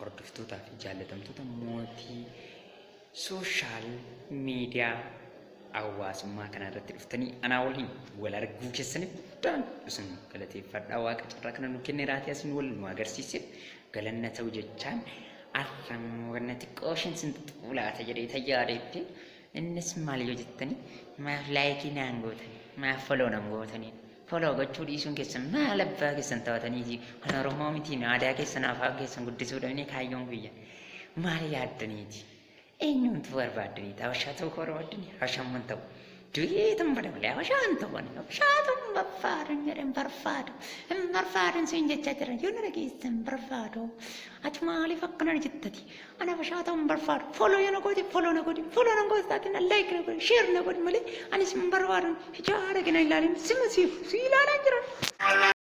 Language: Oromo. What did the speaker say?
Hordoftootaa fi jaallatamtoota mootii social media hawaasummaa kana irratti dhuftanii anaa waliin wal arguu keessaniif guddaan isin galateeffadhaa. Waaqa carraa kana nu kenne raatii asin wal nu agarsiise galanna ta'u jechaan, arrammoo wanna xiqqoo isheen sin xuxuulaata jedhee tayyaadeetti. Innis maal yoo jettanii, maaf like naan gootanii, maaf follow nan gootanii? Follow gochuu dhiisuun keessan maal abbaa keessan taphataniiti? Kan Oromoo mitiin aadaa keessan, afaan keessan guddisuudhaan kaayyoon kiyya. Maal yaaddaniiti? Eenyumtu barbaaddaniiti? Habashaa ta'uu koo barbaaddanii? Habashaan man ta'u. Du'eetan bada malee habashaan ta'u ani. Habashaa ta'uu hin barbaadan jedhan, barbaadu. Hin barbaadan siin jechaa jiran, yoo na dhageesse hin barbaadu. Ati maaliif akkana jettati? Ana habashaa ta'uu hin barbaadu. Follow yoo na goote follow na godhi. Follow na goote taate na like na godhi. Share na godhi malee anis hin barbaadu. Ija haadha kee na ilaalin. Sima siif si ilaalaa jiran.